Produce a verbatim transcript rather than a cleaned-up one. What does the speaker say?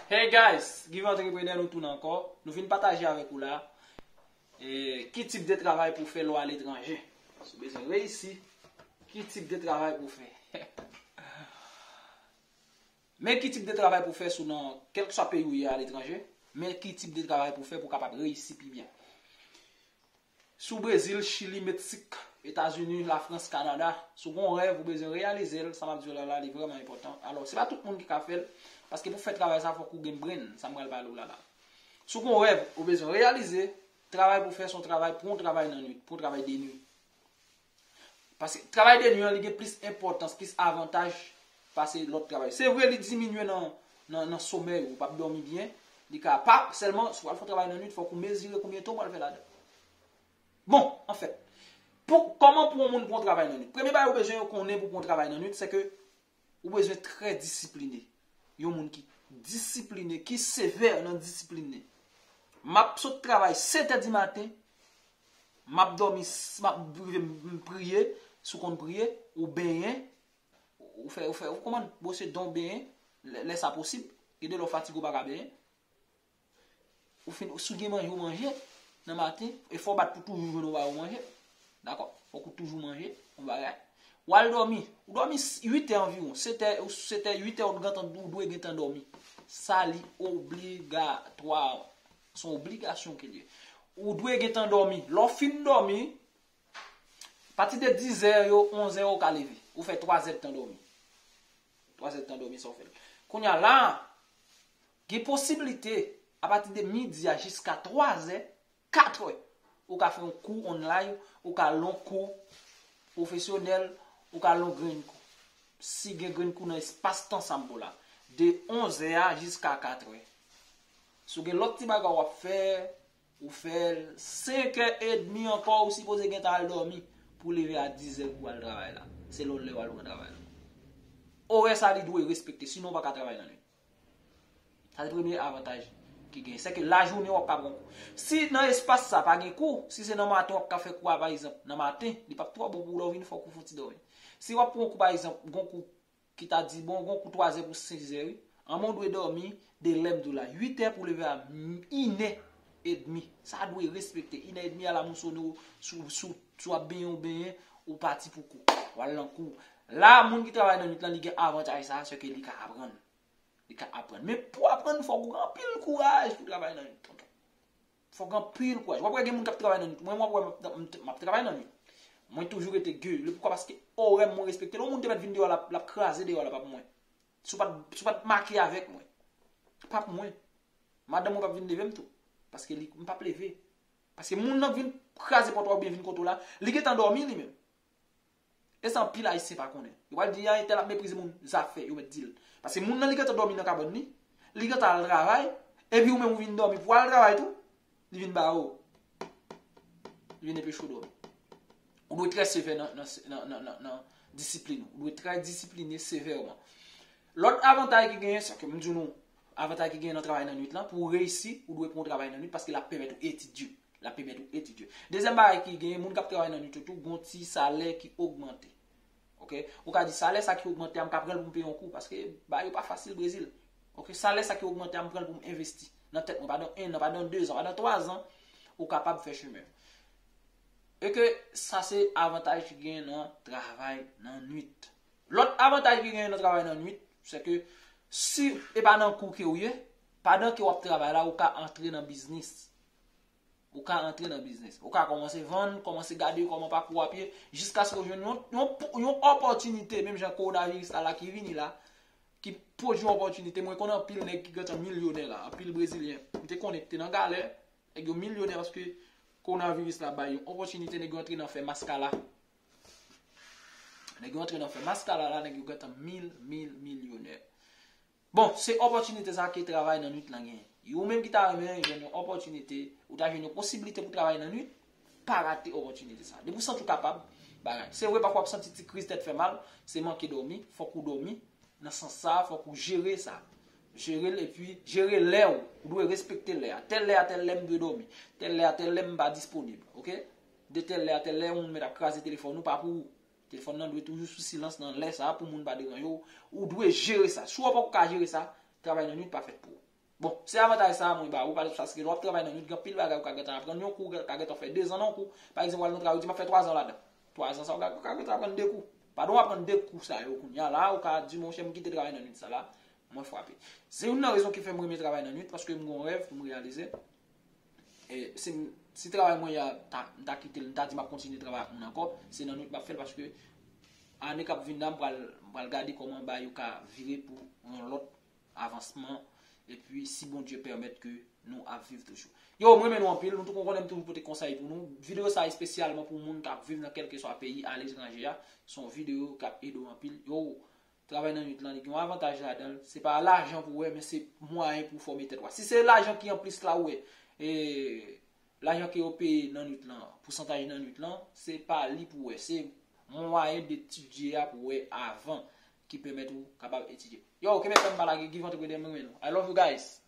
Hey guys, Give Entrepreneur, nou tounen ankò. Nou vin pataje avèk ou la e, ki tip de travay pou fè lè w aletranje. Si w bezwen reyisi, ki tip de travay pou fè? Men ki tip de travay pou fè si w nan kèlkeswa peyi w ye aletranje. Men ki tip de travay pou fè pou w kapab reyisi pi byen. Sou Brezil, Chili, Meksik, Etazini, Lafrans, Kanada, si w gen yon rèv ou bezwen reyalize l, sa m ap di w la la, li vrèman enpòtan. Alò, se pa tout moun ki ka fè l, paske pou fè travay sa, fòk ou gen brain, sa m pral pale w la la. Si w gen yon rèv ou bezwen reyalize, travay pou fè se yon travay, pran yon travay nan nwit, pran yon travay de nwi. Paske travay de nwi an, li gen plis enpòtans, plis avantaj pase lòt travay. Se vre, li diminye nan, nan, nan somèy, ou p ap dòmi byen, li ka pa, sèlman, si w al fè yon travay nan nwit, fòk ou mezire konbyen tan w pral fè ladan. Bon, anfèt, pou, kòman pou yon moun pran yon travay nan nwit? Premye bagay ou bezwen yo konnen pou pran yon travay nan nwit, se ke ou bezwen trè disipline. Yon moun ki disipline, ki sevè nan disiplin li. M ap sot travay sèt è di maten, m ap dòmi, m ap rive m priye, si w konn priye, ou benyen, ou fè, ou fè, ou konprann, bwose dan w benyen, lè, lè sa posib, gen de lè w fatige ou pa ka benyen. Ou fin, si w gen manje, ou manje nan maten, e fò w bat pou toujou jwenn yon bagay ou manje. Dakò? Fòk ou toujou manje yon bagay. W al dòmi. Ou dòmi uit è anviwon. Sèt è, ou sèt è, uit è, ou gentan, ou dwe gentan dòmi. Sa li obligatwa. Se yon obligasyon ke l ye. Ou dwe gentan dòmi. Lè w fin dòmi, pati de diz è yo, onz è yo, ou ka leve. Ou fè twa zèdtan dòmi. Twa zèdtan dòmi, sa w fè l. Kounye a la, gen posiblite, apati de midi a jiska twa zè, kat è, ou ka fè yon kou online, ou ka al yon kou pwofesyonèl, ou ka al yon grenn kou. Si gen grenn kou nan espas tan sa m ba w la, de onz è a jiska kat è. Si w gen lòt ti bagay w ap fè, ou fè l senk è edmi ankò, ou sipoze gentan al dòmi pou w leve a diz è pou w al travay la, selon lè w al pran travay la. Orè sa li dwe respekte, sinon w pa ka travay nan nwit. Sa se premye avantaj ki genyen. Se ke lajounen w ap ka pran kou. Si nan espas sa pa gen kou, si se nan maten w ap ka fè kou a, pa egzanp, nan maten, li p ap twò bon pou w lè w vin fè kou fè yon ti dòmi. Si w ap pran kou, pa egzanp, gon kou ki ta di, bon, gon kou twa zè pou senk zè, wi. Anmè w dwe dòmi de lè m di w la, uit è pou leve a m-, inè edmi. Sa dwe respekte. Inè edmi a la moun sone w, si w, si w, si w ap benyen, ou benyen, ou pati pou kou. W al nan kou. La, moun ki travay nan nwit lan, li gen avantaj sa, se ke li ka aprann. Li ka aprann. Men pou aprann, fòk ou gen anpil kouraj pou travay nan nwit, tonton. Fòk gen anpil kouraj. W ap wè gen moun k ap travay nan nwit. Mwen, w ap wè m ap, m, m ap travay nan nwit. Mwen toujou rete ge. Le poukwa? Paske orè m mwen respekte l. Yon moun te mèt vin deyò la, l ap kraze deyò la, p ap mwen. Si w pa t, si w pa t make avèk mwen, p ap mwen. Madanm mwen p ap vin leve m tou. Paske li, m p ap leve. Paske moun nan k vin kraze pòt la oubyen vin kote w la, li gentan dòmi li menm. E sa anpil Ayisyen pa konnen. Yo pral di, a, entèl ap meprize moun, zafè, yo mèt di l. Paske moun nan li gentan dòmi nan kabann li, li gentan al travay, epi ou menm ou vin dòmi pou al travay tou, li vin ba ou. Li vin enpe cho dòmi. Ou dwe trè sevè nan, nan, nan, nan, nan, nan disiplin ou. Ou dwe trè disipline sevèman. Lòt avantaj ki genyen, se ke m di nou, avantaj ki genyen nan travay nan nwit lan, pou w reyisi, ou dwe pran yon travay nan nwit paske l ap pèmèt ou etidye. L ap pèmèt ou etidye. Dezyèm bagay ki genyen, moun k ap travay nan nwit yo tou, gon ti salè ki ogmante. Oke? Ou ka di, salè sa ki ogmante a, m ka pran l pou m peye yon kou, paske bagay yo pa fasil Brezil. Oke? Salè sa ki ogmante a, m pran l pou m envesti nan tèt mwen, pandan en an, pandan de zan, pandan twa zan, ou kapab fè chemen. E ke sa se avantaj ki genyen nan travay nan nwit. Lòt avantaj ki genyen nan travay nan nwit, se ke si e pa nan kou ke w ye, pandan ke w ap travay la, ou ka antre nan biznis. Ou ka antre nan biznis. Ou ka kòmanse vann, kòmanse gade kòman pakou w ap ye, jiskaske w jwenn yon, yon, yon opòtinite, menm jan kowonaviris la, la ki vini la, ki pwodui yon opòtinite. Mwen konnen anpil nèg ki gentan milyonè la, anpil brezilyen. M te konnen ki te nan galè, nèg yo milyonè paske kowonaviris la bay yon opòtinite, nèg yo antre nan fè maskala. Nèg yo antre nan fè maskala la, nèg yo gentan mil, mil, milyonè. Bon, se opòtinite sa ke travay nan nwit lan genyen. Ou menm ki ta renmen jwenn yon opòtinite, ou ta jwenn yon posiblite pou travay nan nwit, pa rate opòtinite sa. Depi w santi w kapab, bagay. Se vre, pafwa w ap santi ti kriz tèt fè mal, se manke dòmi, fòk ou dòmi. Nan sans sa, fòk ou jere sa. Jere l epi jere lè w. Ou dwe respekte lè a. Tèl lè a tèl lè m dwe dòmi. Tèl lè a tèl lè m pa disponib. Oke? De tèl lè a tèl lè, yon moun mèt ap kraze telefòn ou, pa pou ou. Telefòn nan dwe toujou sou silans nan lè sa a pou moun pa deranje w. Ou dwe jere sa. Si w poko ka jere sa, travay nan nwit pa fèt pou ou. Bon, se avantaj sa a mwen ba ou, pa- paske lè w ap travay nan nwit, gen anpil bagay ou ka gentan aprann. Yon kou, ou ka gentan fè dezan nan yon kou. Pa egzanp, w al nan travay, ou di, "M ap fè twazan ladan." Twazan sa, ou ka, ou ka gentan aprann de kou. Pandan w aprann de kou sa yo kounye a la, ou ka di, "Monchè, m kite travay nan nwit sa la, mwen frape." Se youn nan rezon ki fè m renmen travay nan nwit, paske m gen yon rèv pou m reyalize. E si, si travay mwen ya, ta, m ta kite l, m ta di m ap kontinye travay ak moun ankò, se nan nwit m ap fè l, paske ane k ap vin la, m pral, m pral gade kòman bagay yo ka vire pou yon lòt avansman, epi si Bondye pèmèt ke nou ap viv toujou. Yo, mwen renmen nou anpil, nou tou konnen m toujou pote konsèy pou nou. Videyo sa espesyalman pou moun k ap viv nan kèlkeswa peyi aletranje a. Se yon videyo k ap ede w anpil. Yo, travay nan nwit lan, li gen yon avantaj ladan l. Se pa lajan pou w wè, men se mwayen pou w fòme tèt ou. Si se lajan ki anplis la ou wè, e, lajan ke yo peye nan nwit lan, pousantaj nan nwit lan, se pa li pou w wè. Se mwayen de etidye a pou w wè avan ki pèmèt ou kapab etidye. Yo, kenbe fèm pa lage, Give Entrepreneur, mwen renmen nou. I love you guys.